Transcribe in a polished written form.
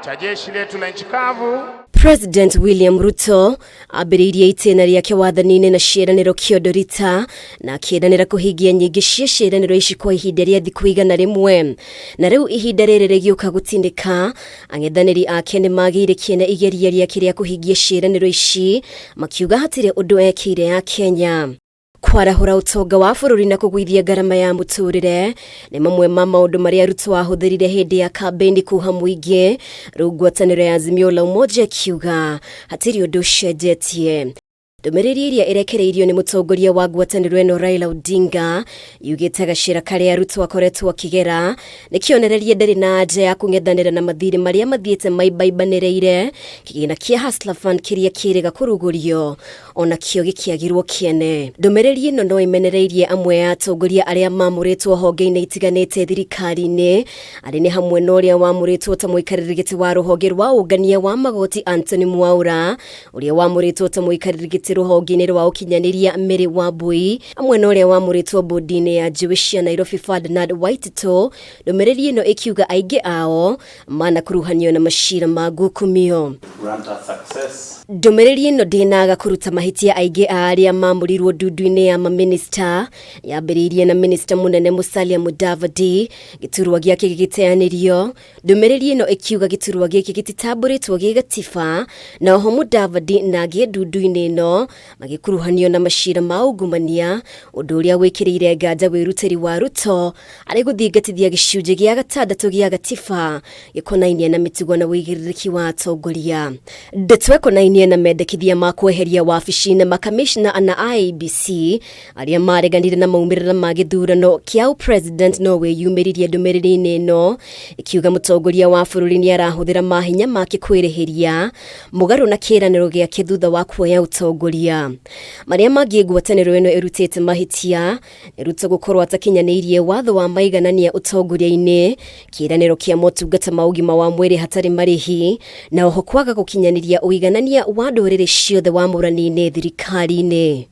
Cha jeshi letu la nchi kavu. President William Ruto ambĩrĩirie itĩna rĩake wathani-inĩ na ciĩranĩro kĩondo rita na akĩĩranĩra kũhingia nyingĩ cia ciĩranĩro ici kwa ihinda rĩa thikũ 100. Na rĩu ihinda rĩrĩ rĩgĩũka gũtindĩka, ang'ethanĩri ake nĩ magĩire kĩene igeria rĩake rĩa kũhingia ciĩranĩro ici, makiuga hatirĩ ũndũ ekĩire Akenya. Kwarahũra ũtonga wa bũrũri na kũgũithia ngarama ya mũtũrĩre nĩ mamwe ma maũndũ marĩa Ruto ahũthĩrire hĩndĩ ya kambĩini kuha mũingĩ. Rĩu ngwatanĩro ya Azimio la Umoja ĩkiuga hatirĩ ũndũ ũcenjetie. Ndũmĩrĩri ĩrĩa ĩrekereirio nĩ mũtongoria wa ngwatanĩro ĩno Raila Odinga yugĩte gacĩra karĩa Ruto akoretwo akĩgera nĩ kĩonereria ndarĩ na anja ya kũng'ethanĩra na mathirĩ marĩa mathiĩte maimbaimbanĩrĩire. Kĩgĩna kĩa Hustler Fund kĩrĩa kĩrĩga kũrugũrio ona kĩo gĩkĩagirwo kĩene. Ndũmĩrĩri ĩno no ĩmenereirie amwe a atongoria arĩa mamũrĩtwo honge-inĩ itiganĩte thirikari-inĩ, arĩ nĩ hamwe na ũrĩa wamũrĩtwo ta mũikarĩri gĩtĩ wa rũhonge rwa ũngania wa magoti Anthony Mwaura, ũrĩa wamũrĩtwo ta mũikarĩri gĩtĩ rũhonge-inĩ rwa ũkinyanĩria Mary Wambui, hamwe na ũrĩa wamũrĩtwo bodi-inĩ ya njũĩ cia Nairobi Ferdinand Waititũ. Ndũmĩrĩri ĩno ĩkiuga aingĩ ao manakuruhanio na macira ma ngukumio. Grant us success. Ndũmĩrĩri ĩno ndĩnaga kũruta mahĩtia aingĩ a arĩa mamũrirwo ndundu-inĩ ya mamĩnĩsta. Yambĩrĩirie na mĩnĩsta mũnene Musalia Mudavadi, gĩturwa gĩake gĩgĩteanĩrio. Ndũmĩrĩri ĩno ĩkiuga gĩturwa gĩkĩ gĩtitambũrĩtwo gĩ gatiba, na oho Mudavadi na angĩ ndundu-inĩ ĩno magĩkuruhanio na macira ma ungumania, ũndũ ũrĩa wĩkĩrĩire nganja wĩrutĩri wa Ruto arĩ gũthingatithia gĩcunjĩ gĩa gatandatũ gĩa gatiba gĩkonainie na mĩtugo na ũigĩrĩrĩki wa atongoria. Ndeto ĩkonainie na mendekithia ma kweheria wabici-inĩ makamishna na IEBC arĩa mareganire na maumĩrĩra ma gĩthurano kĩa ũpresident no wĩyumĩririe ndũmĩrĩri-inĩ ĩno ĩkiuga mũtongoria wa bũrũri nĩ arahũthĩra mahinya make kwĩrĩhĩria mũgarũ na kĩĩranĩro gĩake thutha wa kuoya ũtongoria. Marĩa mangĩ ngwatanĩro ĩno ĩrutĩte mahĩtia nĩ Ruto gũkorwo atakinyanĩirie watho wa maiganania ũtongoria-inĩ, kĩĩranĩro kĩa motungata ma ũgima wa mwĩrĩ hatarĩ marĩhi, na oho kwaga gũkinyanĩria ũiganania wa ndũrĩrĩ ciothe wamũrani-inĩ thirikari-inĩ.